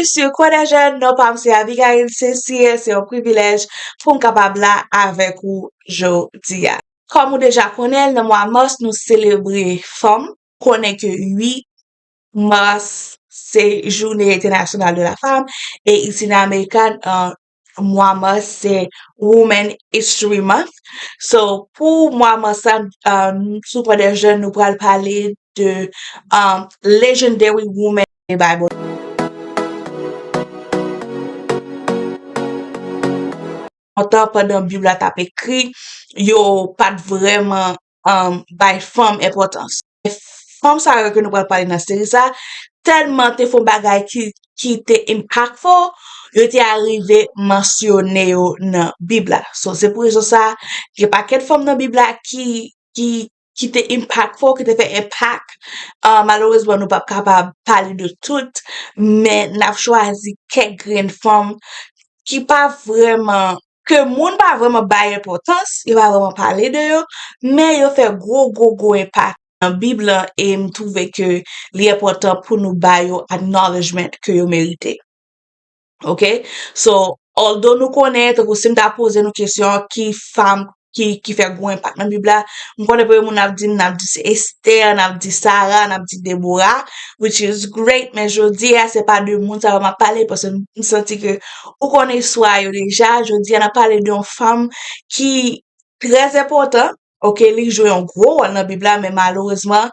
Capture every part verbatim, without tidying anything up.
Sou Kwè dè Jèn, non pa m se Abigail Saint-Cyr, se yon privilèj pou m kapab la avèk ou jodi a. Kòm ou deja konnen l, nan mwa mas, nou selebre fanm. Konnen ke uit mas, se Journée Internationale de la Femme, e isi nan Amerika, an mwa mas, se Women History Month. So, pou mwa mas sa, uh, sou Kwè dè Jèn, nou pral pale de um, legendary women in the Bible. Lontan, pandan Bib la t ap ekri, yo pa t vrèman um, bay fanm enpòtans. Fanm sa yo ke nou pral pale nan seri sa, tèlman te fè yon bagay ki, ki te impactful, yo te arive mansyone yo nan Bib la. So, se pou rezon sa, gen pakèt fanm nan Bib la ki, ki, ki te impactful, ki te fè enpak. Uh, malerezman, nou p ap kapab pale de tout, men n ap chwazi kèk grenn fanm ki pa vrèman, ke moun pa vrèman bay enpòtans, yo pa vrèman pale de yo, men yo fè gwo, gwo, gwo enpak nan Bib lan, e m twouve ke li enpòtan pou nou ba yo acknowledgement ke yo merite. Ok? So, although nou konnen, tankou si m ta poze nou kesyon, ki fanm ki, ki fè gwo enpak nan Bib la, m konnen premye moun n ap di, n ap di se Esther, n ap di Sarah, n ap di Deborah, which is great, men jodi a, se pa de moun sa yo m ap pale, paske m santi ke ou konnen istwa yo deja. Jodi a, n ap pale de yon fanm ki trè enpòtan, ok, li jwe yon gwo wòl nan Bib la, men malerezman,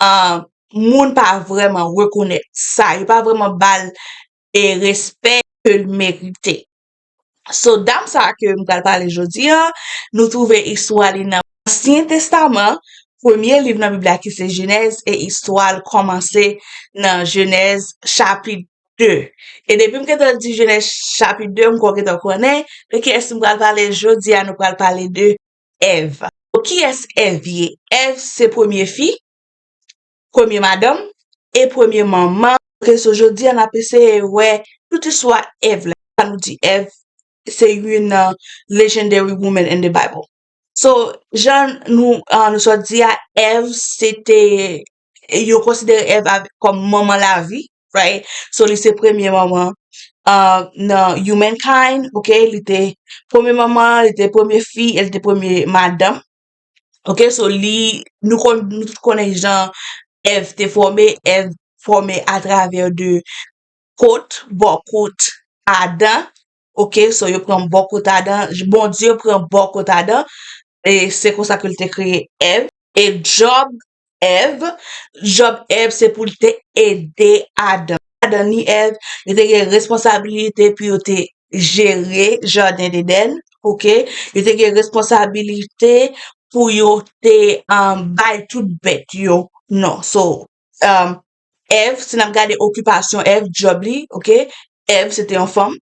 uh, moun pa vrèman rekonèt sa, yo pa vrèman ba l e respè ke l merite. So, dam sa ke m pral pale jodi a, nou twouve istwa li nan Ansyen Testaman, premye liv nan Bib la ki se Jenèz, e istwa l kòmanse nan Jenèz chapit de. E depi m gentan di Jenèz chapit de, m kwè w gentan konnen de kiyès m pral pale jodi a, nou pral pale de Èv. Kiyès Èv ye? Èv se premye fi, premye madanm, e premye manman. Ok, so jodi a n ap eseye wè tout istwa Èv la. Sa nou di Èv se youn nan legendary women in the Bible. So, jan nou, uh, nou sot di a, Èv se te, yo konsidere Èv av- kòm manman lavi, right? So, li se premye manman uh, nan humankind, ok? Li te premye manman, li te premye fi, e li te premye madanm. Ok, so li, nou kon, nou tout konnen jan Èv te fòme, Èv fòme atravè de kot, bò kot Adan. Ok, so yo pran bò kot Adan, Bondye pran bò kot Adan, e se konsa ke l te kreye Èv. E Jòb, Èv, Jòb, Èv, se pou l te ede Adan. Adan ni Èv, yo te gen responsabilite pou yo te jere jaden Edenn, ok? Yo te gen responsabilite pou yo te um, bay tout bèt yo non. So, um, Èv, si n ap gade okipasyon Èv, djòb li, ok? Èv, se te yon fanm,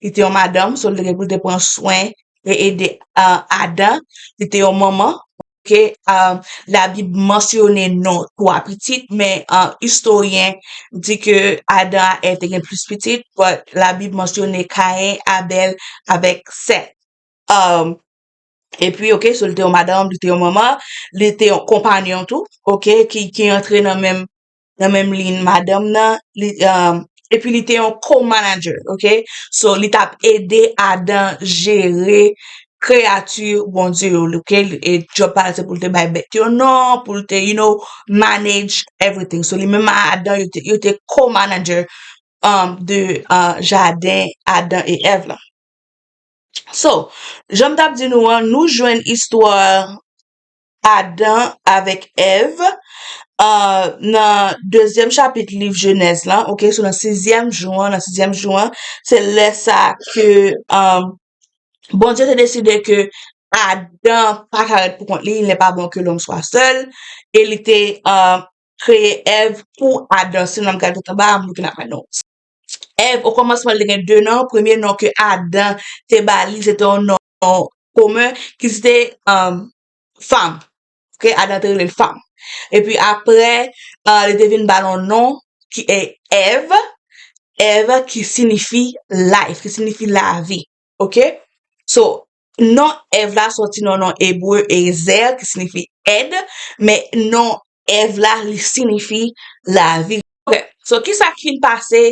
li te yon madanm, so li te gen pou l te pran swen e ede uh, Adan, li te yon manman, ok? Uh, Labib mansyone non twa pitit, men uh, istoryen di ke Adan a Èv te gen plis pitit, but Labib mansyone Kayen, Abèl avèk Sèt. Um, epi, ok, so li te yon madanm, li te yon manman, li te yon konpanyon tou, ok, ki, ki antre nan menm, nan menm liy madanm nan, li, um, epi li te yon co-manager, ok? So, li t ap ede Adan jere kreyati Bondye yo, ok? E djòb pa l se pou l te bay bèt yo non, pou l te, you know, manage everything. So, li menm a Adan, yo te, yo te co-manager um, de uh, jaden Adan e Èv la. So, jan m t ap di nou an, nou jwenn istwa Adan avèk Èv uh, nan dezyèm chapit liv Jenèz lan, ok, so nan sizyèm jou an, nan sizyèm jou an, se lè sa ke um, Bondye te deside ke Adan pa ka ret pou kont li, il n'est pas bon que l'homme soit seul, e li te uh, kreye Èv pou Adan. Si nou gade tout anba, m looking at my notes. Èv, okòmansman, li te gen de non. Premye non ke Adan te ba li, se te yon non komen, ki se te um, fanm. Ok, Adan te rele l fanm. Epi apre, uh, li te vin ba l yon non ki e Èv. Èv ki siyifi life, ki siyifi lavi. Ok? So, non Èv la soti nan non ebre Ezer, ki siyifi èd, men non Èv la, li siyifi lavi. Ok, so kisa ki fin pase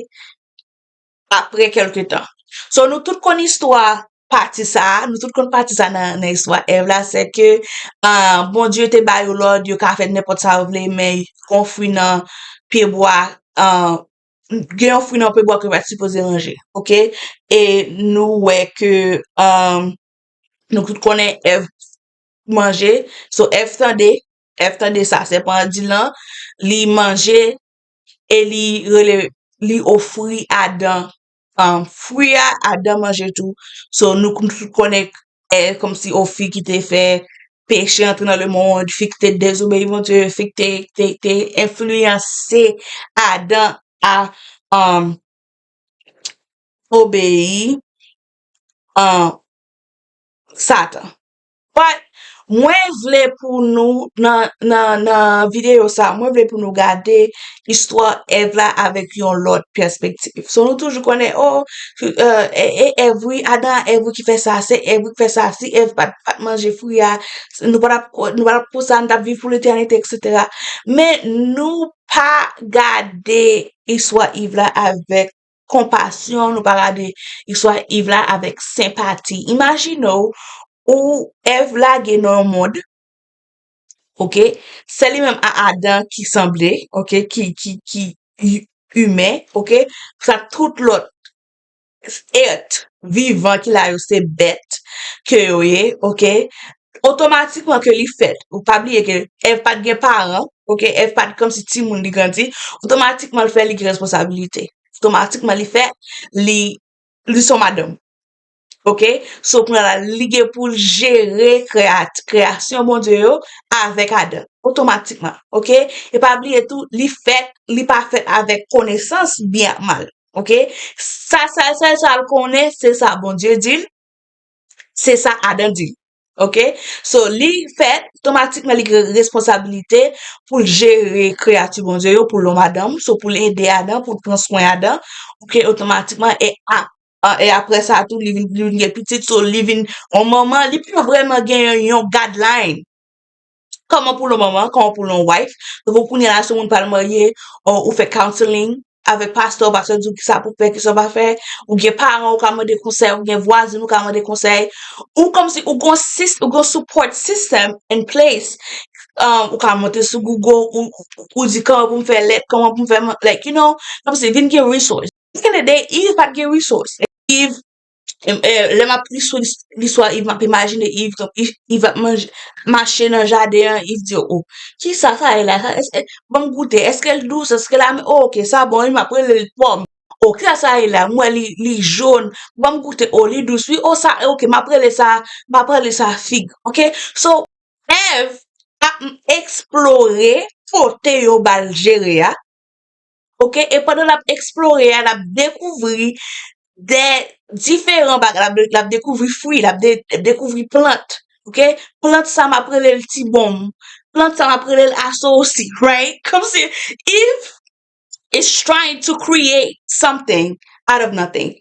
apre kèlke tan. So, nou tout konn istwa pati sa a, nou tout konn pati sa a nan, nan istwa Èv la, se ke, ah, Bondye te ba yo lòd, yo ka fè nenpòt sa yo vle, men gon fwi nan pyebwa, ah, gen yon fwi nan pyebwa ke yo pa t sipoze manje, oke? E nou wè ke, ah, nou tout konnen Èv manje. So, Èv tande, Èv tande sa sèpan an di l lan, li manje, e li rele, li ofri Adan, um, fwi a, Adan manje tou. So, nou, nou tout konnen, eh, kòmsi, o, fi ki te fè peche antre nan lemonn, fi ki te dezobeyi Bondye, fi ki te, te, te enfliyanse Adan a, um, obeyi, um, Satan. But, mwen vle pou nou, nan, nan, nan videyo sa, mwen vle pou nou gade istwa Èv la avèk yon lòt pèspektiv. So, nou toujou konnen, o, eh, e Èv wi, Adan a Èv wi ki fè sa, se Èv wi ki fè sa, si Èv pa t, pa t manje fwi a, nou pa t ap, nou pa t ap konsa, nou t ap viv pou letènite, etsetera. Men nou pa gade istwa Iv la avèk konpasyon, nou pa gade istwa Iv la avèk senpati. Imajine w, ou Èv lage nan yon mond, oke? Se li menm a Adan ki sanble, oke? Ki, ki, ki i-, imen, oke? Sa tout lòt èt vivan ki la yo se bèt ke yo ye, oke? Otomatikman ke li fèt. Ou pa bliye ke Èv pa t gen paran, oke? Èv pa t kòmsi timoun li grandi. Otomatikman l fè li gen responsabilite. Otomatikman li fè li, li se yon madanm. Oke? So, kounye a la, li gen pou l jere kreyat-, kreyasyon Bondye yo avèk Adan. Otomatikman. Oke? E pa bliye tou, li fèt, li pa fèt avèk konesans byen ak mal. Oke? Sa, sa, sa, sa l konnen, se sa Bondye di l, se sa Adan di l. Oke? So, li fèt, otomatikman, li gen responsabilite pou l jere kreyati Bondye yo, pou l yon madanm, so, pou l ede Adan, pou l pran swen Adan. Oke? Otomatikman, e a, a, e apre sa, tou, li vin, li vin gen pitit, so, li vin yon manman, li pa vrèman gen yon, yon guideline. Kòman pou l yon manman, kòman pou l yon wife. Donk, kounye a la, si yon moun pral marye, ou, ou fè counseling avèk pastè, pastè di w kisa pou fè, kisa w pa fè. Ou gen paran, ou ka mande konsèy, ou gen vwazin, ou ka mande konsèy. Ou kòmsi, ou gon sis-, ou gon support system in place. Um, ou ka monte sou Google, ou, ou, ou di kòman pou m fè lèt, kòman pou m fè man-, like, you know, kòmsi vin gen resource. Back in the day, Iv pa t gen resource. Iv, em, eh, lè m ap li sou lis-, listwa Iv, m ap imajine Iv, Iv, Iv ap manje, mache nan jaden an, Iv di, o, kisa sa ye la? Sa, èske, ban m goute, èske l dous, èske l amè? O, oke, sa bon, wi, m ap rele l pòm. O, kisa sa ye la? M wè li, li jòn, ban m goute, o, li dous, wi, o, sa, oke, m ap rele sa, m ap rele sa fig, oke? So, Èv ap eksplore kote yo ba l jere a. Oke? E pandan l ap eksplore a, l ap dekouvri de diferan bagay. L ap, l ap dekouvri fwi, l ap de-, dekouvri plant. Oke? Plant sa m ap rele l tibonm. Plant sa m ap rele l asosi, right? Kòmsi Iv is trying to create something out of nothing.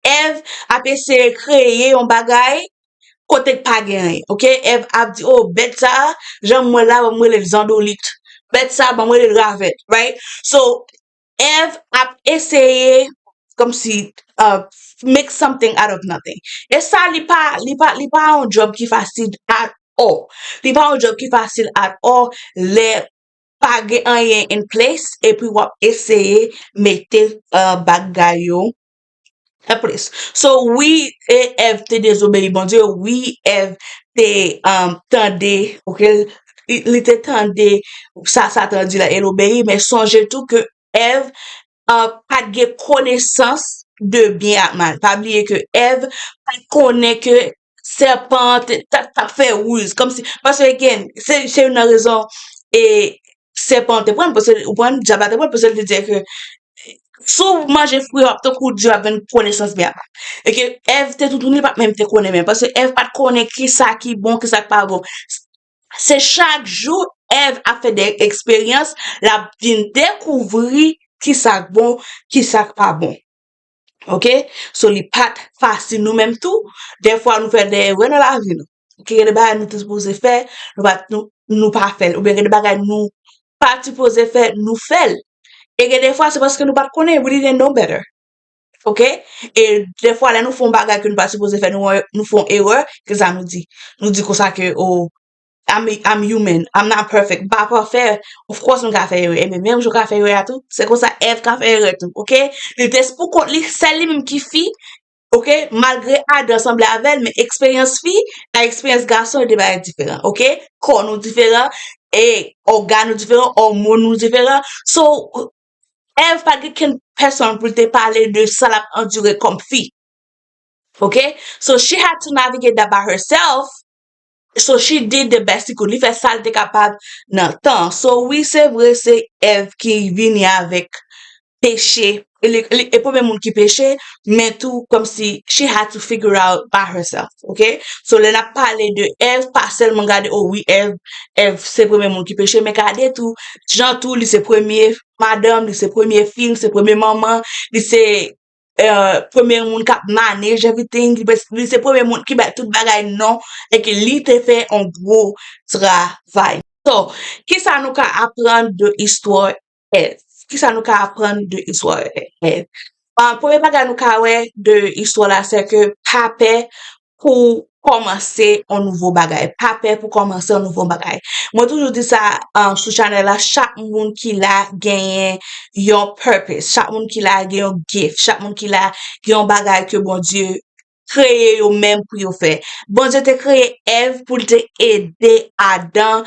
Èv ap eseye kreye yon bagay kote k pa gen anyen, oke? Èv ap di, o, bèt sa a, jan m wè l la, ban m rele l zandolit. Bèt sa a, ban m rele l ravèt, right? So, Èv ap eseye, kòmsi, uh, make something out of nothing. E sa, li pa, li pa, li pa yon job ki fasil at all. Li pa yon job ki fasil at all lè pa gen anyen in place, epi w ap eseye mete, uh, bagay yo in place. So, wi, e Èv te dezobeyi Bondye, wi, Èv te, um, tande, oke, li, li te tande sa Satan di la e l obeyi, men sonje tou ke Èv, uh, pa t gen konesans de byen ak mal. Pa bliye ke Èv pa t konnen ke sèpan an te, t ap, t ap fè riz, kòmsi, paske, again, se, se youn nan rezon, e, sèpan an te pran l, paske, ou konprann, dyab la te pran l, paske l te di ke si w manje fwi a, w ap tankou dyab, gen konesans byen. E ke Èv te toutouni, li pa t menm te konnen menm, paske Èv pa t konnen kisa ki bon, kisa k pa bon. Se chak jou Èv ap fè de eksperyans, l ap vin dekouvri kisa k bon, kisa k pa bon. Oke? So, li pa t fasil. Nou menm tou, dèfwa nou fè de erè nan lavi nou. Oke, gen de bagay nou te sipoze fè, nou pa, nou, nou pa fè l. Oubyen gen de bagay nou pa t sipoze fè, nou fè l. E gen de fwa, se paske nou pa t konnen, we didn't know better. Ok? E defwa, lè nou fè yon bagay ke nou pa sipoze fè, nou, nou fè yon erè, kisa nou di? Nou di konsa ke, oh, I'm, I'm human, I'm not perfect, m pa pafè. Of course, m ka fè erè. Ebyen, menm jan w ka fè erè a tou, se konsa Èv ka fè erè tou, ok? Li te pou kont li, sèl li menm ki fi, ok? Malgre Adan sanble avè l, men eksperyans fi ak eksperyans gason, se de bagay diferan, ok? Kò nou diferan, e ògàn nou diferan, òmòn nou diferan. So, Èv pa t gen kenn pèsonn pou l te pale de sa l ap andire kòm fi. Ok? So she had to navigate that by herself. So she did the best she could. Li fè sa l te kapab nan tan. So wi, se vre, se Èv ki vini avèk peche. Li, li, e premye moun ki peche, men tou kòmsi she had to figure out by herself. Ok? So lè n ap pale de Èv, pa sèlman gade, oh wi, Èv, Èv se premye moun ki peche, men gade tou, jan tou, li se premye madanm, li se premye fi, li se premye manman, li se euh, premye moun k ap manage everything, li, li se premye moun ki bay tout bagay non, e ke li te fè yon gwo travay. So, kisa nou ka aprann de istwa Èv? Kisa nou ka aprann de istwa Èv? Euh, premye bagay nou ka wè de istwa la, se ke pa pè pou kòmanse yon nouvo bagay. Pa pè pou kòmanse yon nouvo bagay. Mwen toujou di sa, um, sou chanèl la, chak moun ki la genyen yon purpose. Chak moun ki la gen yon gift. Chak moun ki la gen yon bagay ke Bondye kreye yo menm pou yo fè. Bondye te kreye Èv pou l te ede Adan,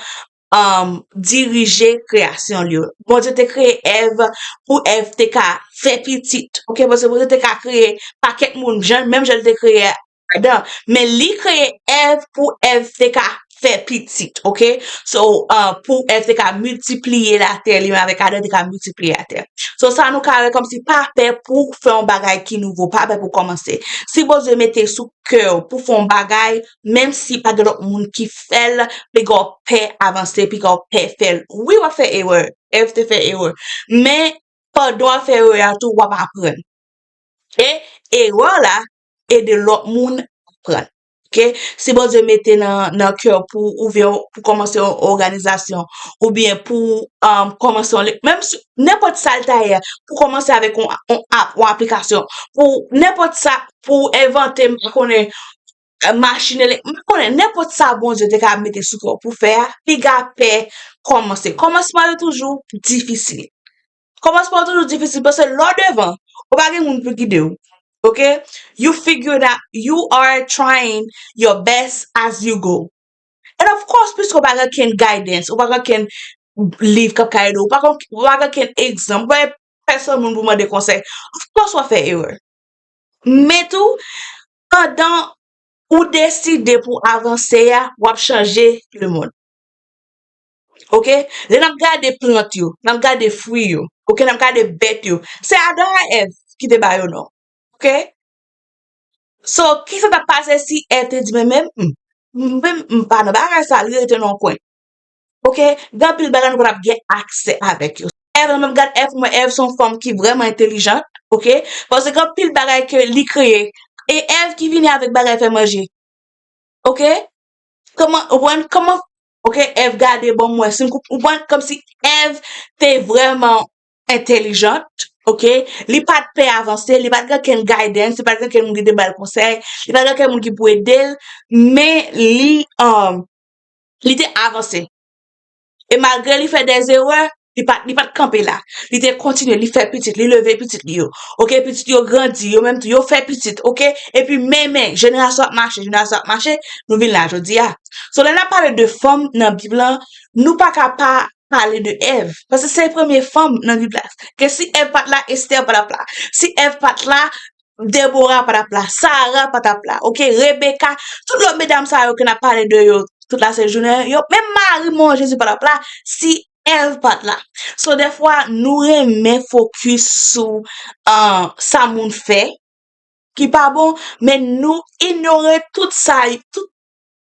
um, dirije kreyasyon li yo. Bondye te kreye Èv pou Èv te ka fè pitit. Ok, paske Bondye te ka kreye pakèt moun, jan, menm jan l te kreye Adan. Men li kreye Èv pou Èv te ka fè pitit, ok? So, uh, pou Èv te ka miltipliye latè, li menm avèk Adan te ka miltipliye latè. So, sa nou ka wè kòmsi pa pè pou fè yon bagay ki nouvo, pa pè pou kòmanse. Si Bondye mete sou kè w pou fè yon bagay, menm si pa gen lòt moun ki fè l, piga w pè avanse, piga w pè fè l. Wi, w ap fè erè. Èv te fè erè. Men, pandan w ap fè erè a tou, w ap aprann. E erè la ede lòt moun aprann. Ok? Si Bondye mete nan, nan kè w pou ouvè, pou kòmanse yon òganizasyon, oubyen pou, um, kòmanse yon, menm si, nenpòt sa l ta ye, pou kòmanse avèk yon, yon app, yon aplikasyon, pou nenpòt sa, pou envante, m pa konnen, euh, machin elek-, m pa konnen, nenpòt sa Bondye te ka mete sou kè w pou fè a, piga pè kòmanse. Kòmansman yo toujou difisil. Kòmansman yo toujou difisil, paske lè w devan, ou pa gen moun pou gide w. Ok? You figure it out. You are trying your best as you go. And of course, piske w pa gen kenn guidance, ou pa gen kenn liv k ap ka ede w, ou pa gen, ou pa gen kenn egzanp, ou pa gen pèsonn moun pou mande konsèy. Of course, w ap fè erè. Men tou, pandan ou deside pou avanse a, w ap chanje lemonn. Ok? Lè n ap gade plant yo, n ap gade fwi yo, ok, n ap gade bèt yo, se Adan ak Èv ki te ba yo non. Ok? So, kisa t ap pase si Èv te di, men, men, m, m, m, m pa nan bagay sa, li rete nan yon kwen. Ok? Gen anpil bagay nou pa t ap gen aksè avèk yo. Èv, mwen menm gad Èv, mwen, Èv se yon fanm ki vrèman entèlijant, ok? Paske gen anpil bagay ke li kreye. E Èv ki vini avèk bagay fè manje. Ok? Kòman, ou konprann? Kòman, ok, Èv gade, bon, mwen, si m koup-, ou konprann? Kòmsi Èv te vrèman entèlijant, ok? Li pa t pè avanse, li pa t gen kenn guidance, li pa t gen kenn moun ki te ba l konsèy, li pa t gen kenn moun ki pou ede l, men li, um, li te avanse. E malgre li fè dè erè, li pa, li pa t kanpe la. Li te kontinye, li fè pitit, li leve pitit li yo. Ok, pitit yo grandi, yo menm tou, yo fè pitit, ok? Epi men, men, jenerasyon ap mache, jenerasyon ap mache, nou vin la jodi a. So, lè n ap pale de fanm nan Bib lan, nou pa ka pa pale de Èv. Paske se premye fanm nan Bib la. Ke si Èv pa t la, Estè pa t ap la. Si Èv pa t la, Debora pa t ap la, Sara pa t ap la, ok, Rebeka, tout lòt medam sa yo ke n ap pale de yo tout lasent jounen, yo, menm Mari manman Jezi pa t ap la, si Èv pa t la. So, dèfwa, nou renmen fokis sou, ah, sa moun fè, ki pa bon, men nou inyore tout sa, tout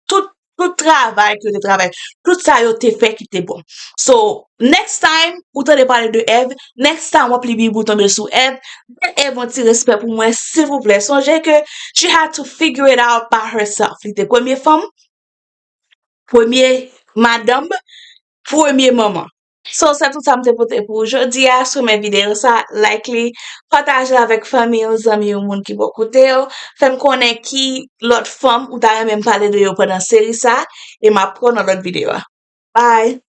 tout, tout travay ke yo te travay, tout sa yo te fè ki te bon. So, next time, ou tande pale de Èv, next time w ap li Bib ou tonbe sou Èv, bay Èv yon ti respè pou mwen, silvouplè. Sonje ke she had to figure it out by herself. Li te premye fanm, premye madanm, premye manman. So, se tout sa m te pote pou ou jodi a. Si w renmen videyo sa, like li, pataje l avèk fanmi w, zanmi w, moun ki bò kote w. Fè m konnen ki lòt fanm ou ta renmen m pale de yo pandan seri sa, e m ap wè w nan lòt videyo a. Bye!